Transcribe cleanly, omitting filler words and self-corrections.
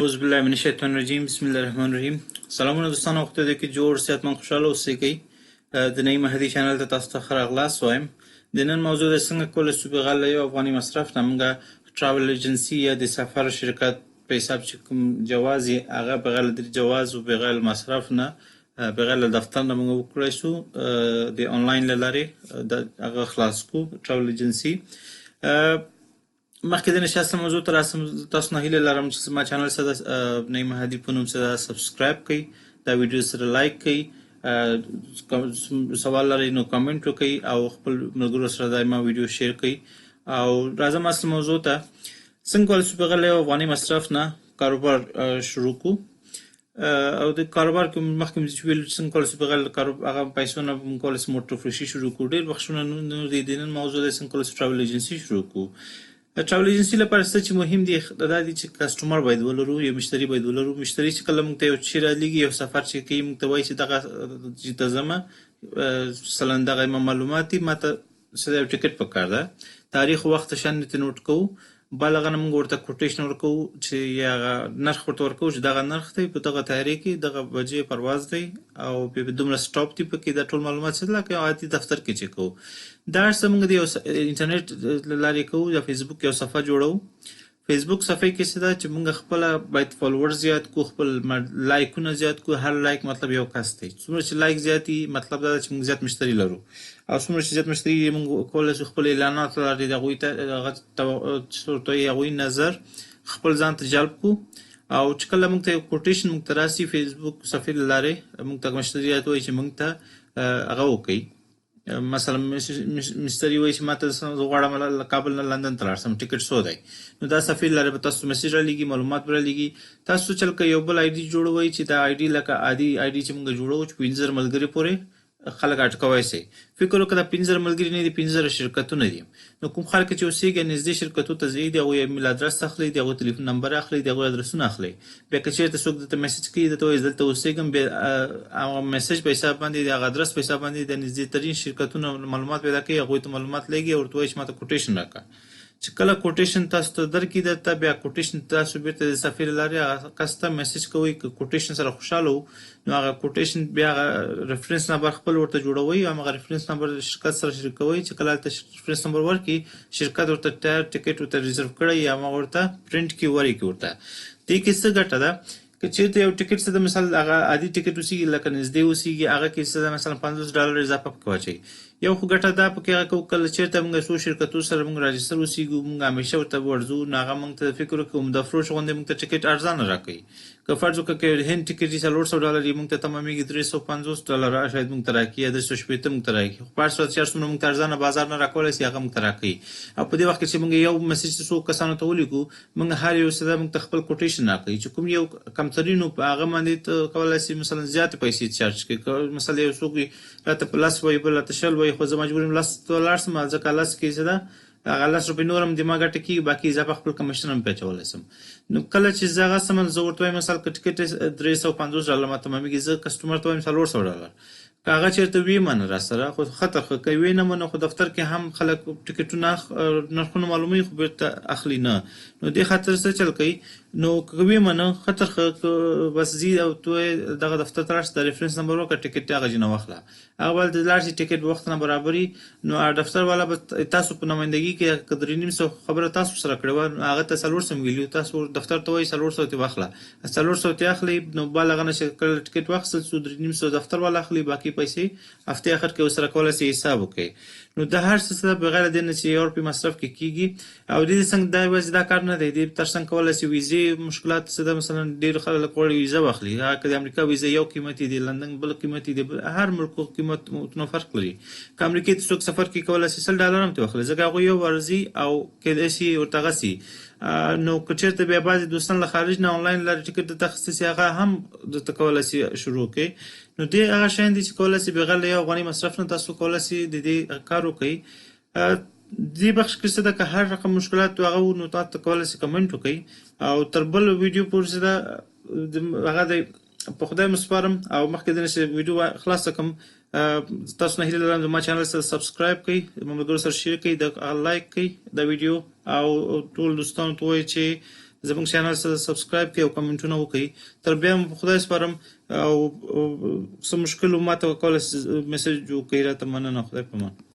اعوذ بالله من الشیطان الرجیم، بسم الله الرحمن الرحیم. سلامونه دوستانو، خدای دې کې جوړ، صحتمند، خوشحاله اوسئ. د نعیم مهدي چینل ته تاسو ته ښه راغلاست وایم. د نن موضوع د څنګه کولی شو بغیر له یو افغاني مصرف نه موږ travel agency یا د سفر شرکت په حساب چې کوم جواز یې هغه بغیر له جواز او بغیر له مصرف نه، بغیر له دفتر نه موږ وکړای شو د آنلاین له لارې هغه خلاص کړو travel agency. مخکې د نه چې اصل موضوع ته راسم، تاسو نه هیله لرم چې زما channel سره نعیم مهدي په نوم سره subscribe کړئ، دا ویډیو سره like کړئ، سوال لرئ نو کامنټ وکړئ او خپل ملګرو سره دا ما ویډیو share کړئ. او راځم اصل موضوع ته، څنګه کولی شو بغیر له یو افغاني مصرف نه کاروبار شروع کړو. او د کاروبار کې مخکې مې چې ویل څنګه کولی شو بغیر له هغه پیسو نه موږ کولی شو موټر فروشي شروع کړو، ډېر بخشونه نور دي. د نن موضوع دی څنګه کولی شو travel agency شروع کړو. د travel agency لپاره څه چې مهم دي دا دي چې customer باید ولرو، یو مشتري باید ولرو. مشتري چې کله موږ ته یو شی رالیږي، یو سفر چې کوي، موږ ته وایي چې دغه چې ته ځمه، مثلا دغه ما معلومات دي، ما ته څه یو ټیکټ پکار ده، تاریخ وخت شان ته note کوو. بل هغه نه موږ ورته quotation ورکوو چې یا هغه نرخ ورته ورکوو چې دغه نرخ دی، په دغه تاریخ کې دغه بجې پرواز دی او په دومره stop دی پکې، دا ټول معلومات څه لکه یو عادي دفتر کې چې کوو. دا هر څه موږ د یو انټرنیټ له لارې کوو یا فیسبوک یو صفحه جوړوو. فیسبوک صفحې کې څه ده چې موږ خپله باید follower زیات کړو، خپل لایکونه زیات کړو. هر like مطلب یو کس دی، څومره چې like زیات وي مطلب دا ده چې موږ زیات مشتري لرو، او څومره چې زیات مشتري موږ کولی شو خپل اعلانات له لارې د هغوی ته هغه ورته هغوی نظر خپل ځان ته جلب کړو. او چې کله موږ ته یو quotation موږ ته راسي فیسبوک صفحې له لارې، موږ ته مشتري راته وایي چې موږ ته هغه وکړئ. مثلا مشتري وایي چې ما ته زه غواړم له کابل نه لندن ته لاړ شم، ټیکټ څو دی؟ نو دا صفحې له لارې به تاسو message رالیږي، معلومات به رالیږي. تاسو چل که یو بل ID جوړوئ چې دا ID لکه عادي ID چې موږ جوړوو چې 5000 ملګري پورې خلک اټکوی شي. فکر وکړه دا 5000 ملګري نه دي، 5000 شرکتونه دي. نو کوم خلک چې اوسېږي نږدې شرکتو ته ځي، د هغوی ایمیل ادرس اخلي، د هغوی تلیفون نمبر اخلي، د هغوی ادرسونه اخلي. بیا که چېرته څوک درته message کوي، درته وایي دلته اوسېږم، بیا هغه message په حساب باندې، د هغه ادرس په حساب باندې د نږدې ترین شرکتونو معلومات پیدا کوي، هغوی ته معلومات لېږي او ورته وایي چې ما ته quotation راکړه. چې کله quotation تاسو ته درکړي، درته بیا quotation تاسو بېرته د صفحې له لارې هغه کس ته message کوئ. که quotation سره خوشحاله وو نو هغه quotation بیا هغه reference number خپل ورته جوړوئ او همغه reference number شرکت سره شریکوئ. چې کله هلته reference number ورکړي، شرکت ورته تیار ټیکټ ورته ریزرو کړی یا همغه ورته پرنټ کړي ورکړي ورته. دې کې څه ګټه ده؟ که چېرته یو ټیکټ څه ده، مثال هغه عادي ټیکټ اوسېږي لکه نږدې اوسېږي، هغه کې څه ده مثلا $50 اضافه پکې واچوي. یو خو ګټه دا پکې هغه کوو، کله چېرته موږ څو شرکتو سره موږ register اوسېږو، موږ همیشه ورته ورځو، نو هغه موږ ته فکر وکړي عمده فروش غوندې موږ ته ټیکټ ارزانه راکوي. که فرض وکړو که هند ټیکټ یې $400 یې موږ ته تمامېږي $350 شاید موږ ته راکړي یا 360 موږ ته راکړي، خو په هر صورت چې هر څومره موږ ته ارزانه بازار نه راکولی شي هغه موږ ته راکوي. او په دې وخت کې چې موږ یو message څو کسانو ته ولیکو، موږ هر یو څه موږ ته خپل quotation راکوي چې کوم یو کمترین و په هغه باندې ته کولی شي مثلا زیاتې پیسې charge کړي. که مثلا یو څوک راته په 10 وایي بل راته 20 وایي، خو زه مجبور یم 10 ته لاړ شم، ځکه 10 کې څه ده هغه 10 روپۍ نور هم د ما ګټه کېږي، باقي اضافه خپل کمیشن هم پرې اچولی شم. نو کله چې زه هغه سم زه ورته وایم مثال که ټیکټ $350 ما تمامېږي، زه customer ته وایم $400. که هغه چېرته ویې منه را سره خو ښه تر ښه، که ویې نه منه خو دفتر کې هم خلک ټیکټونه نرخونه معلوموي خو بېرته اخلي نه. نو دې خاطر څه چل کوي، نو که ویې منه ښه تر ښه، که بس ځي او ته وایې دغه دفتر ته راشه، دا reference number ورکړه، ټیکټ هغه ځای نه واخله، هغه به هلته لاړ شي، ټیکټ به وخت نه برابري. نو هغه دفتر والا به تاسو په نمایندګي کې که 350 خبره تاسو سره کړې وه، نو هغه ته 400 ویلي وو، تاسو دفتر ته وایي 400 ترې واخله، 400 ترې اخلي. نو بل هغه نه چې کله ټیکټ واخیستل شو 350 دفتر والا اخلي، باقي پیسې هفتې اخر کې ورسره کولی شي حساب وکړي. نو د هر څه سره بغیر له دې نه چې یو روپۍ مصرف کې کېږي. او دې څنګه دا یوازې دا کار نه دی، دې تر څنګ کولی شي ویزې مشکلات څه ده، مثلا ډېر خلک غواړي ویزه واخلي، هغه که د امریکا ویزه یو قیمت دی، لندن بل قیمت دی، هر ملک قیمتونه فرق لري. که امریکې ته څوک سفر کوي کولی شي $100 هم ترې واخلي، ځکه هغوی یو ورځي او کېدای شي ورته هغه شي. نو که چېرته بیا بعضې دوستان له خارج نه آنلاین لارې ټیکټ درته اخیستی شي، هغه هم درته کولی شي شروع کړئ. نو دې هغه شیان دي چې کولی شي بغیر له یو افغاني مصرف نه تاسو کولی شئ د دې کار وکړئ. دې بخش کې څه ده که هر رقم مشکلات هغه وو نو تاسو کولی شئ کمنټ وکړئ. او تر بل ویډیو پورې څه ده هغه دی په خدای مو سپارم. او مخکې دې نه چې ویډیو خلاصه کړم، تاسو نه هیله لرم زما channel سره subscribe کړئ، زما ملګرو سره share کړئ، د like کړئ دا ویډیو، او ټول دوستانو ته ووایئ چې زموږ چینل سره سبسکرایب کړئ او کمنټونه وکړئ. تر بیا مو په خدای سپارم او څه مشکل ماته کولی مسیج وکړئ راته. مننه، خدای په امان.